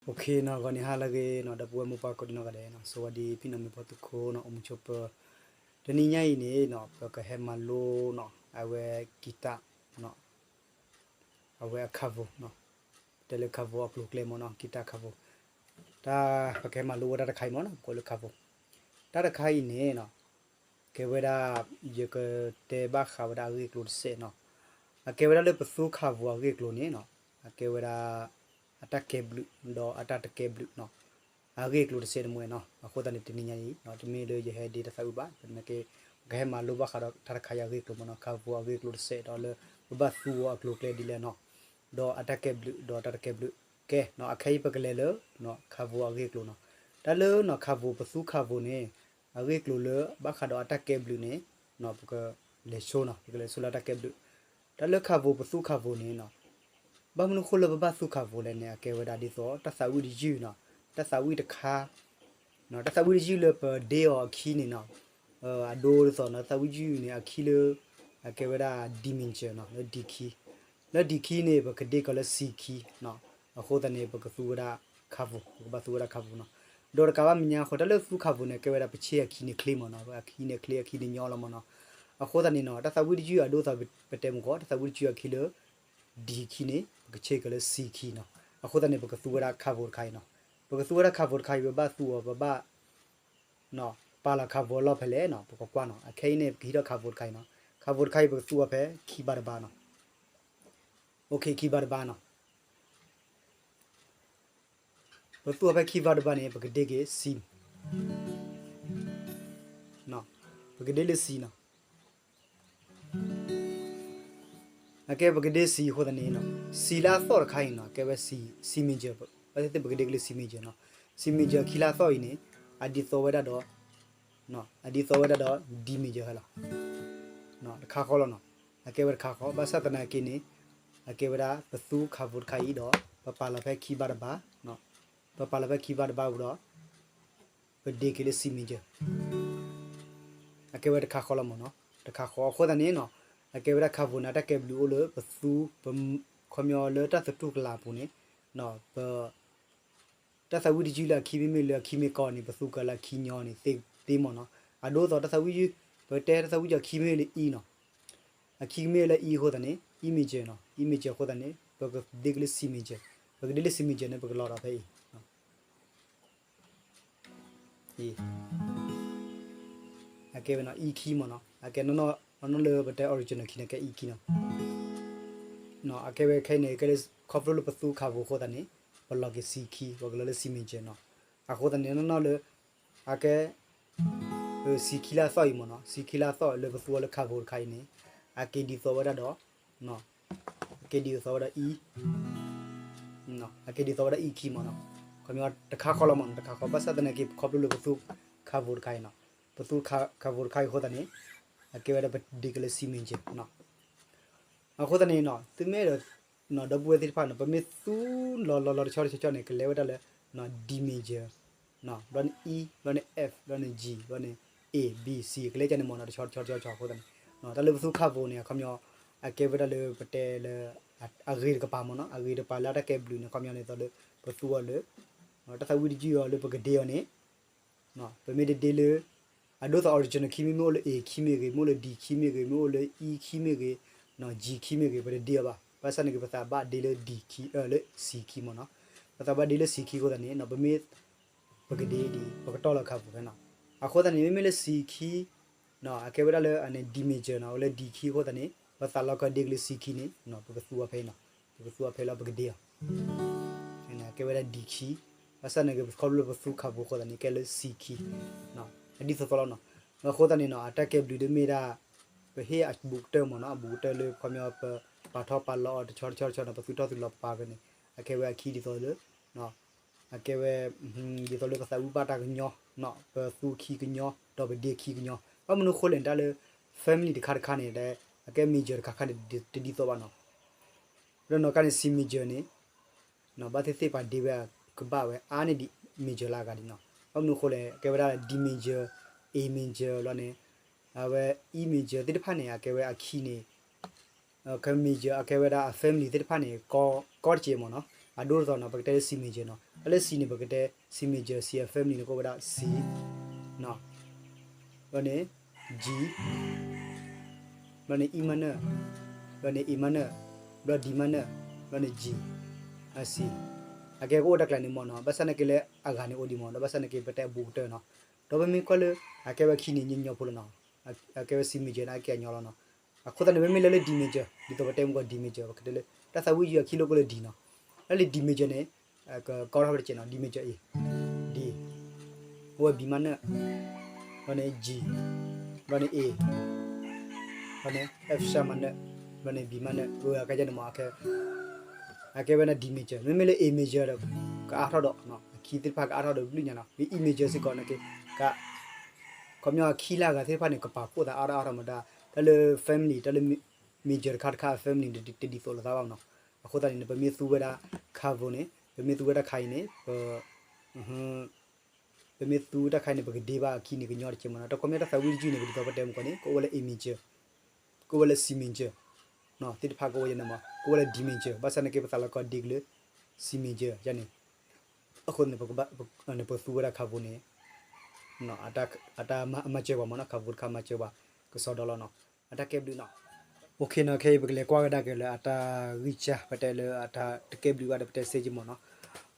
Okay နီၤ, ဂီၤနံၤဟါလၢအဂ့ၤနီၤ, ဒီပုၢ်ဝဲၢ်မိၢ်ပၢ်ကိးဒံနီၢ်ဂၤဒဲးနီၤ, စဝၤဒီး ဖံနီၢ်မ့ၢ်ပှၤသုးခိၣ်နီၤ, အိၣ်မူဆိးပၢၤ, တနံၤညါအံၤန့ၣ်နီၤ, ပကဟဲမၤလိနီၤ, အဝဲ guitar နီၤ, အဝဲအ cover နီၤ, တဲလၢ cover အကျိၤအကျဲမ့ၢ်နီၤ, guitar cover, တၢ်ပကဟဲမၤလိဝဲတၢ်တခါအံၤမ့ၢ်နီၤ, ပကိးလၢ cover, တၢ်တခါအံၤန့ၣ်နီၤ, ကဲဝဲဒၣ် ယကတဲဘၣ်ဃးဝဲဒၣ်အဂ့ၢ်အကျိၤတစဲးနီၤ, အကဲဝဲဒၣ်လၢပသူ cover အဂ့ၢ်အကျိၤန့ၣ်နီၤ, အကဲဝဲဒၣ် အတၢ်ကဲဘျုးဒီးအတၢ်တကဲဘျုးနီၤ, အဂ့ၢ်အကျိၤတစဲးတမှဲၤနီၤ, အဃိသတးန့ၣ် တနံၤညါအံၤ တမ့ၢ်လၢယဟဲဒ့တၢ်သးဝံၣ်ဘၣ်, ပမ့ၢ်က့ ပကဟဲမၤလိဘၣ်ဃးဒီးတၢ်တခါအံၤအဂ့ၢ်အကျိၤမ့ၢ်နီၤ, cover အဂ့ၢ်အကျိၤတစဲးဒီးလၢ ပဘၣ်သူအီၤအကျိၤအကျဲဒ်လဲၣ်နီၤ, ဒီးအတၢ်ကဲဘျုးဒီးတၢ်တကဲဘျုး, ကဲနီၤ, အခဲအံၤပကလဲၤလၢ cover အဂ့ၢ်အကျိၤနီၤ, တၢ်လၢနီၤ cover ပသူ cover န့ၣ် အဂ့ၢ်အကျိၤလၢဘၣ်ဃးဒီးအတၢ်ကဲဘျုးန့ၣ်နီၤ, ပကလဲၤဆိနီၤ, ပကလဲၤဆိလၢအတၢ်ကဲဘျုး, တၢ်လၢ cover ပသူ cover န့ၣ်နီၤ, ဘၣ်မနုၤအဃိလၢပဘၣ်သူ cover လဲၣ်န့ၣ် အကဲဝဲဒၣ်ဒ်သိး တၢ်သးဝံၣ်တယုၢ်နီၤ, တၢ်သးဝံၣ်တခါ, တၢ်သးဝံၣ်တယုၢ်လၢပဒ့အီၤအခံန့ၣ်နီၤ, အဒိဒ်သိးနီၤ, တၢ်သးဝံၣ်တယုၢ်န့ၣ် အခံလၢ အကဲဝဲဒၣ် D major နီၤ, လၢ D key, လၢ D key န့ၣ် ပကဒ့ကီးလၢ C key နီၤ, အဃိသတးန့ၣ် ပကသူဝဲဒၣ် cover, ပကဘၣ်သူဝဲဒၣ် cover နီၤ, ဒီးတကးဘၣ်မဲာ်ညါအဃိ တၢ်လၢသူ cover န့ၣ် ကဲဝဲဒၣ်ပဆ့ၣ်အခံန့ၣ်ချ့မ့ၢ်နီၤ, အခံန့ၣ်ချ့ အခံန့ၣ်ညီလီၤမ့ၢ်နီၤ, အဃိသတးန့ၣ်နီၤ, တၢ်သးဝံၣ်တယုၢ်အဒိသိးပတဲမုၢ်ကီး, တၢ်သးဝံၣ်တယုၢ်အခံလၢ D key န့ၣ် ပကဆ့ၣ်ကီးလၢ C key နီၤ, အဃိသတးန့ၣ် ပကသူဝဲဒၣ် cover တခါအံၤနီၤ, ပကသူဝဲဒၣ် cover တခါအံၤ ပဘၣ်သူအီၤ ပဘၣ် ပာ်လီၤ cover လီၢ်ဖဲလဲၣ်နီၤ, ပကကွၢ်နီၤ, အခဲအံၤန့ၣ် ပကဟံးထီၣ် cover တခါအံၤနီၤ, cover တခါအံၤ ပကသူအီၤဖဲ key ဘၣ်တဘၣ်နီၤ, okay, key ဘၣ်တဘၣ်နီၤ, ပသူအီၤဖဲ key ဘၣ်တဘၣ်န့ၣ် ပကဒ့က့ၤ C, ပကဒ့လၢ C နီၤ, အကဲပကဒ့ C အဃိသတးန့ၣ်နီၤ, C လၢအသီၣ်တခါအံၤနီၤ, ကဲဝဲ C, C major, ဘၣ်သ့ၣ်သ့ၣ်ပကဒ့က့ၤလၢ C major နီၤ, C major ခံလၢအသီၣ်အံၤန့ၣ် အဒ်သိးဝဲဒၣ်ဒီး အဒ်သိးဝဲဒၣ်ဒီး D major ဟဲလီၤ, တခါဃီလီၤနီၤ, အကဲဝဲတခါဃီ, ဘၣ်ဆၣ်သနာ်က့န့ၣ် အကဲဝဲဒၣ်ပသူ cover တခါအံၤဒီး ပပာ်လီၤဖဲ key ဘၣ်တဘၣ်, ပပာ်လီၤဖဲ key ဘၣ်တဘၣ်ဝံၤဒီး ပဒ့က့ၤလၢ C major, အကဲဝဲတခါဃီလီၤမ့ၢ်နီၤ, တခါဃီအဃိသတးန့ၣ်နီၤ, အကဲဝဲဒၣ် cover န့ၣ် တၢ်ကဲဘျုးအိၣ်လၢပသူ, ပ, ခီပညီလၢတၢ်သတူၢ်ကလာ်အပူၤန့ၣ်, ပ တၢ်သးဝံၣ်တယုၢ်လၢအခံမ့မ့ၢ်လၢအခံမ့ၢ်ကီန့ၣ် ပသူကလၢအခံညီန့ၣ် သ့သ့မ့ၢ်နီၤ, အဒိသိးတၢ်သးဝံၣ်ယုၢ်, ပတဲတၢ်သးဝံၣ်ယုၢ်အခံမ့ၢ်လၢ E နီၤ, အခံမ့ၢ်လၢ E အဃိသတးန့ၣ် E major နီၤ, E major အဃိသတးန့ၣ် ပကဒ့က့ၤလၢ C major, ပကဒ့လၢ C major န့ၣ် ပကလီၤဒီးဖဲအံၤ အကဲဝဲနီၤ E key မ့ၢ်နီၤ, အကဲနီၤနီၤလၢပတဲ original key န့ၣ် ကဲ E key နီၤ, အကဲဝဲခဲအံၤန့ၣ် ကဲလၢ ခီဖျိလၢပသူ cover အဃိသတးန့ၣ် ပလီၤက့ၤ C key ပကလီၤလၢ C major နီၤ, အဃိသတးန့ၣ်နီၤနီၤလၢ အကဲ C key လၢအသီၣ်အံၤမ့ၢ်နီၤ, C key လၢအသီၣ်လၢပသူအီၤလၢ cover တခါအံၤန့ၣ် အက့ၤဒ်သိးဝဲဒၣ်ဒီး အက့ၤဒ်သိးဝဲဒၣ် E, အက့ၤဒ်သိးဝဲဒၣ် E key မ့ၢ်နီၤ, ခီပညီတခါဃီလီၤမ့ၢ်နီၤ, တခါဃီ ဘၣ်ဆၣ်သနာ်က့ ခီဖျိလၢပသူ cover တခါအံၤနီၤ, ပသူ cover တခါအံၤအဃိသတးန့ၣ် အကဲဝဲဒၣ်ပဒ့က့ၤလၢ C major နီၤ, အဃိသတးန့ၣ်နီၤ သုမ့ၢ်ဒီး ဒီပုၢ်ဝဲၢ်သ့ၣ်တဖၣ်နီၤ ပမ့ၢ်သူလီၤလီၤလီၤတဆီတဆီဆီန့ၣ် ကလဲၤဝဲဒၣ်လၢ D major, ဘျီန့ၣ် E, ဘျီန့ၣ် F, ဘျီန့ၣ် G, ဘျီန့ၣ် A, B, C ကလဲၤကန့ၣ်မ့ၢ်နီၤ တဆီတဆီတဆီဆီအဃိသတးန့ၣ် တၢ်လၢပသူ cover န့ၣ် အခီပညီ အကဲဝဲဒၣ်လၢပတဲလၢ အဂ့ၤတကပၤမ့ၢ်နီၤ, အဂ့ၤတကပၤလၢအတၢ်ကဲဘျုးန့ၣ် အခီပညီန့ၣ်သိးလၢ ပသူအီၤလၢ တၢ်သးဝံၣ်တယုၢ်အီၤလၢပကဒ့အီၤန့ၣ် ပမ့ၢ်တဒ့လၢ အဒိသိး original key မ့ၢ်မ့ၢ်အိၣ်လၢ A key မ့ၢ်ဂ့ၤ, မ့ၢ်အိၣ်လၢ D key မ့ၢ်ဂ့ၤ, မ့ၢ်အိၣ်လၢ E key မ့ၢ်ဂ့ၤ, G key မ့ၢ်ဂ့ၤ ပတဒ့အီၤဘၣ်. ဘၣ်ဆၣ်န့ၣ်က့ ပသးဘၣ်ဒ့လၢ D key, လၢ C key မ့ၢ်နီၤ. ပသးဘၣ်ဒ့လၢ C key အဃိသတးန့ၣ် ပမ့ၢ် ပကဒ့ဒ် ပကတီၢ်လီၤခါပူၤဖဲနီၤ. အဃိသတးန့ၣ် မ့မ့ၢ်လၢ C key အကဲဝဲဒၣ်လၢအန့ၣ် D major နီၤ, ဝဲလၢ D key အဃိသတးန့ၣ် ပသးလီၤကီဒ့က့ၤလၢ C key န့ၣ် ပကသူအီၤဖဲအံၤနီၤ, ပကသူအီၤဖဲလၢပကဒ့အီၤ ကဲဝဲဒၣ် D key, ဘၣ်ဆၣ်န့ၣ်က့ ခီဖျိလၢပသူခါပူၤအဃိသတးန့ၣ် ကဲလၢ C key, အဒ်သိးသိးလီၤနီၤ. အဃိသတးန့ၣ်နီၤ အတၢ်ကဲဘျုးဒ်မ့ၢ်ဒၣ် ပဟ့ၣ်အဘူးကတၢၢ်မ့ၢ်နီၤ, အဘူးကတၢၢ်လၢခီပညီပပာ်ထီၣ်ပာ်လီၤအီၤတဆီတဆီတဆီနီၤ, ပသူၣ်ထီၣ်သူၣ်လီၤပာ်ဖဲန့ၣ် အကဲဝဲအခံဒ်သိးလၢ အကဲဝဲ ဒ်သိးလၢပသးဝံၣ်ဘၣ်တၢ်ကညီ, ပသူခံကညီ ဒီးပဒ့ခံကညီ, ဘၣ်မနုၤအဃိလဲၣ်န့ၣ် တၢ်လၢ family တခါတခါန့ၣ် အကဲ major တခါခါန့ၣ် တဒ်သိးဘၣ်နီၤ. လၢနီၢ်ကါန့ၣ် C major န့ၣ် ဘၣ်သ့ၣ်သ့ၣ်ပှၤဒ့ဝဲကဘၣ်ဝဲအါန့ၢ်ဒံး major လၢအဂၤဒံးနီၤ. ဘၣ်မနုၤအဃိလဲၣ် ကဲဝဲဒၣ် D major, A major လီၤန့ၣ်, အဝဲ E major သ့ၣ်တဖၣ်န့ၣ် အကဲဝဲအခံန့ၣ် က major အကဲဝဲဒၣ်အ family သ့ၣ်တဖၣ်န့ၣ် ကီတကဲမ့ၢ်နီၤ. အဒိသိးနီၤ ပကတဲလၢ C major နီၤ, တၢ်လၢ C န့ၣ် ပကတဲ C major, C family န့ၣ် ကအိၣ်ဝဲဒၣ် C, ဘျီန့ၣ် G, ဘျီန့ၣ် E minor, ဘျီန့ၣ် A minor, ဘျီ D minor, ဘျီန့ၣ် G, C, အကဲကအိၣ်တၢ်ကျါန့ၣ်မ့ၢ်နီၤ, ဘၣ်ဆၣ်နာ်က့လၢအဂၤန့ၣ်အိၣ်ဒံးမ့ၢ်, ဒီးဘၣ်ဆၣ်နာ်က့ပတဲအဘူးကတၢၢ်နီၤ, ဒီးပမ့ၢ်ကွၢ်လၢ အကဲဝဲခံန့ၣ်ညီညီဖိလီၤနီၤ, အကဲဝဲ C major န့ၣ် အကဲအညီလီၤနီၤ, အဃိသတးန့ၣ် မ့မ့ၢ်လၢလၢ D major ဒ်သိးပတဲမုၢ်ကီး D major ပကတဲလၢ တၢ်သးဝံၣ်ယုၢ်အခံလိၣ်ကလၢ D နီၤ, လၢလၢ D major န့ၣ် ကကီထီၣ်ဝဲတကဲးနီၤ, D major, A, D, အဝဲ B minor, ဘျီန့ၣ် G, ဘျီန့ၣ် A, ဘျီန့ၣ် F sharp minor, ဘျီန့ၣ် B minor, အကဲန့ၣ်မ့ၢ် အကဲဝဲန့ၣ် D major, မ့မ့ၢ်လၢ A major ဒီး ကအါထီၣ်ဒီး အခံသ့ၣ်တဖၣ်ကအါထီၣ်ဒီးဘျုးညါနီၤ, လၢ E major စ့ၢ်ကီးန့ၣ်က့ က ခီပညီအခံလၢအဂၤသ့ၣ်တဖၣ်န့ၣ် ကပာ်ဖှိၣ်သးအါထီၣ်အါထီၣ်မးဒၣ်, တၢ်လၢ family တၢ်လၢ major တခါတခါအ family န့ၣ် တဒ်သိးလိာ်သးဘၣ်နီၤ, အဃိသတးန့ၣ် ပမ့ၢ်သူဝဲဒၣ် capo န့ၣ် ပမ့ၢ်သူဝဲတၢ်ခါအံၤန့ၣ် ပ ပမ့ၢ်သူတၢ်ခါအံၤန့ၣ် ပကဒ့ဘၣ်အခံန့ၣ် ကညီတကဲးမ့ၢ်နီၤ, တၢ်ခီပညီတၢ်သးဝံၣ်တယုၢ်န့ၣ် ပဒ်သိးပတဲမုၢ်ကီးန့ၣ် ကအိၣ်ဝဲလၢ A major, ကအိၣ်ဝဲလၢ C major သ့ၣ်တဖၣ်ကအိၣ်ယဲန့ၣ်မး ကအိၣ်ဝဲလၢ D major, ဘၣ်ဆၣ်နာ်က့ပသးလီၤကီးဒ့ကလၢ C major ယဲန့ၣ်, အဃိန့ၣ် ပသူဝဲဒၣ် capo န့ၣ် အတၢ်မၤစၢၤပှၤမ့ၢ်နီၤ, capo တခါမၤစၢၤပှၤ ကစီဒီလီၤနီၤ, အတၢ်ကဲဘျုးနီၤ, OK နီၤ, ခဲအံၤပကလဲၤကွၢ်ဝဲဒၣ်က့ၤလၢအတၢ်ဂံၢ်စၢ် ပတဲလၢအတၢ်တကဲဘျုးဘၣ်ဒီးပတဲစ့ၢ်ကီးမ့ၢ်နီၤ,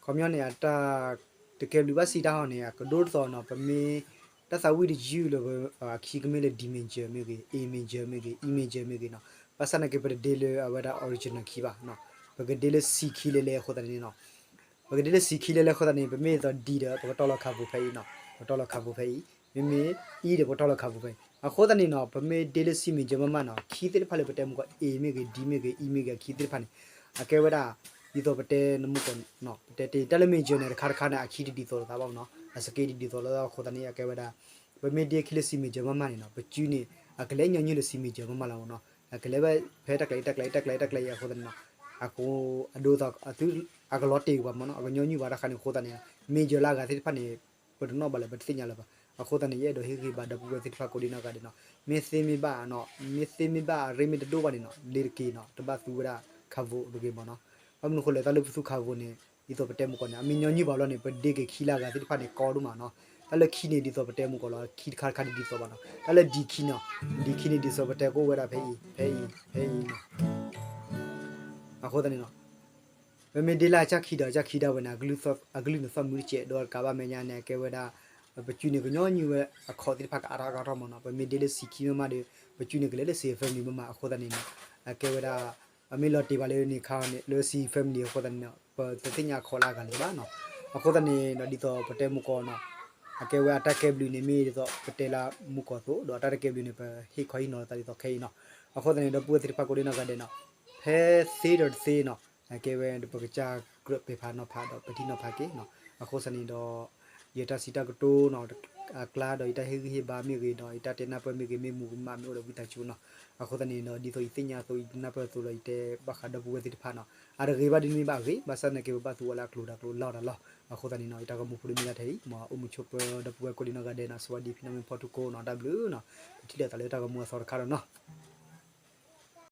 ခီပညီန့ၣ် အတၢ်တကဲဘျုးဘၣ်စံးတၢ်ဟီန့ၣ် အကဒိၣ်တသီနီၤ, ပမ့ၢ် တၢ်သးဝံၣ်တယုၢ်လၢ အခံကမ့ၢ်လၢ D major မ့ၢ်ဂ့ၤ, A major မ့ၢ်ဂ့ၤ, E major မ့ၢ်ဂ့ၤနီၤ, ဘၣ်ဆၣ်နာ်က့ ပတဒ့လၢအဝဲဒၣ် original key ဘၣ်နီၤ, ပကဒ့လၢ C key လဲၤလဲၤအဃိသတးန့ၣ်နီၤ, ပကဒ့လၢ C key လဲၤလဲၤအဃိသတးန့ၣ် ပမ့ၢ်ဒ်သိး D ဒီး ပကတီၢ်လီၤ capo ဖဲအံၤနီၤ, ပကတီၢ်လီၤ capo ဖဲအံၤ, မ့မ့ၢ် E ဒီး ပကတီၢ်လီၤ capo ဖဲအံၤ, အဃိသတးန့ၣ်နီၤ ပမ့ၢ်ဒ့လၢ C major မ့ၢ်မ့ၢ်နီၤ, key သ့ၣ်တဖၣ်လၢပတဲမုၢ်ကီး A မ့ၢ်ဂ့ၤ, D မ့ၢ်ဂ့ၤ, E မ့ၢ်ဂ့ၤ အခံသ့ၣ်တဖၣ်န့ၣ် အကဲဝဲဒၣ် ဒ်သိးပတဲနမုၢ်ကီးနီၤ, ပတဲတ့ၢ် တၢ်လၢ major န့ၣ် တခါတခါန့ၣ် အခံတဒ်သိးလိာ်သးဘၣ်မ့ၢ်နီၤ, အ scale တဒ်သိးလိာ်သးအဃိသတးန့ၣ် အကဲဝဲဒၣ် ပမ့ၢ်ဒ့အခံလၢ C major မ့ၢ်မ့ၢ်န့ၣ်နီၤ, ပစုန့ၣ် အကလဲၤညီနုၢ်လၢ C major မ့ၢ်မ့ၢ်လီၤမ့ၢ်နီၤ, အကလဲၤဝဲဖဲတၢ်ကျဲၤအံၤ တၢ်ကျဲၤအံၤ တၢ်ကျဲၤအံၤ တၢ်ကျဲၤအံၤအဃိသတးန့ၣ်နီၤ, အဃိ အဒိသး အကလီၤတ့ၢ်ပှၤမ့ၢ်နီၤ, အကညီနုၢ်ပှၤတၢ်ခါန့ၣ်အဃိသတးန့ၣ် major လၢအဂၤသ့ၣ်တဖၣ်န့ၣ် ပတနီၣ်ဘၣ်လၢၤ ပတသ့ၣ်ညါလၢၤဘၣ်, အဃိသတးန့ၣ် ယအဲၣ်ဒိးဟ့ၣ်ဂံၢ်ဘါဒီပုၢ်ဝဲၢ်သ့ၣ်တဖၣ်ကိးဒံနီၢ်ဂၤဒဲးနီၤ, မ့ၢ်သ့မ့ၢ်ဘၣ်နီၤ, မ့ၢ်သ့မ့ၢ်ဘၣ်အရ့မ့ၢ်တဒိၣ်ဘၣ်န့ၣ်နီၤ လ့ၤတက့ၤနီၤ, တဘၣ်သူဝဲဒၣ် capo တဂ့ၤမ့ၢ်နီၤ, ဘၣ်မနုၤအဃိလဲၣ် တၢ်လၢပသူ capo န့ၣ် ဒ်သိးပတဲမုၢ်ကီးန့ၣ် အမ့ၢ်ညီနုၢ်ဘၣ်လီၤန့ၣ် ပဒ့က့ၤခံလၢအဂၤသ့ၣ်တဖၣ်န့ၣ် ကီဒိၣ်မးနီၤ, တၢ်လၢခံန့ၣ် ဒ်သိးပတဲမုၢ်ကီးလီၤ ခံတခါတခါဒ်သိးဘၣ်နီၤ, တၢ်လၢ D key နီၤ, D key န့ၣ် ဒ်သိးပတဲကအိၣ်ဝဲဒၣ်ဖဲအံၤ ဖဲအံၤ ဖဲအံၤနီၤ အဃိသတးန့ၣ်နီၤ ပမ့ၢ်ဒ့လၢအကၢ်ခံဒီး အကၢ်ခံဒၣ်ဝဲန့ၣ် အကလုၢ်န့ၣ်သီၣ်မုၢ်တစဲးဒီးတကးဘၣ်မဲာ်ညါန့ၣ် အကဲဝဲဒၣ် ပစုန့ၣ် ကညီနုၢ်ဝဲအခီၣ်သ့ၣ်တဖၣ်ကအါထီၣ်အါထီၣ်မ့ၢ်နီၤ, ပမ့ၢ်ဒ့လၢ C key မ့ၢ်မ့ၢ်ဒီး ပစုန့ၣ်ကလဲၤလၢ C family မ့ၢ်မ့ၢ်အဃိသတးန့ၣ်နီၤ, အကဲဝဲဒၣ် အမ့ၢ်လီၤတ့ၢ်ဘၣ်လၢန့ၣ်ခါန့ၣ် လၢ C family အဃိသတးန့ၣ်နီၤ ပတသ့ၣ်ညါအခီၣ်လၢအဂၤလၢၤဘၣ်နီၤ, အဃိသတးန့ၣ်နီၤ ဒ်သိးပတဲမုၢ်ကီးနီၤ အကဲဝဲအတၢ်ကဲဘျုးန့ၣ်မ့ၢ်ဒ်သိးပတဲလၢမုၢ်ကီးအသိး ဒီးအတၢ်တကဲဘျုးန့ၣ် ပဟ့ၣ်ခီဟ့ၣ်နီၤသးဒ်သိးခဲအံၤနီၤ, အဃိသတးန့ၣ် ဒီပုၢ်ဝဲၢ်သ့ၣ်တဖၣ်ကိးဒံနီၢ်ဂၤဒဲးနီၤ ဖဲသ့ဒီးတသ့နီၤ အကဲဝဲပကစၢ်ကြၢးပဲာ်ဖးနီၤဖးဒီးပထံၣ်နီၤဖးက့ၤနီၤ, အဃိသတးန့ၣ်ဒီး ယတၢ်စံးတၢ်ကတိၤနီၤ အကျါဒီးယတၢ်ဟ့ၣ်ဂံၢ်ဟ့ၣ်ဘါမ့ၢ်ဂ့ၤဒီး ယတၢ်တဲနၢ်ပၢၢ်မ့ၢ်ဂ့ၤ မ့ၢ်မူမးမ့ၢ်အိၣ်ဒီးဝံသးစူၤနီၤ, အဃိသတးန့ၣ်ဒီး ဒ်သိးယသ့ၣ်ညါအသိး ယနၢ်ပၢၢ်အသိးလီၤ ယတဲဘၣ်ဃးဒီပုၢ်ဝဲၢ်သ့ၣ်တဖၣ်နီၤ, အတဂ့ၤဘၣ်ဒ်န့ၣ်မ့ၢ်ဘၣ်အဂ့ၤ ဘၣ်ဆၣ်သနာ်က့ပဘၣ်သူဝဲလၢအကျိၤဒီးကျိၤလၢအီၤတၢ်လီၢ်, အဃိသတးန့ၣ်နီၤ ယတၢ်ဂီၤမူဖိတမ့ၢ်လၢထဲအံၤ မ်အအိၣ်မူဆိးပၢၤဒီပုၢ်ဝဲၢ်ကိးဒံနီၢ်ဂၤဒဲးနီၤ စဝၤဒံဖံနီၣ်မ့ၢ်ဖီထူကိးနီၤ တၢ်ဘျုးနီၤ, ပထံၣ်လိာ်သးလၢတၢ်ဂီၤမူအသီတခါဒီးနီၤ.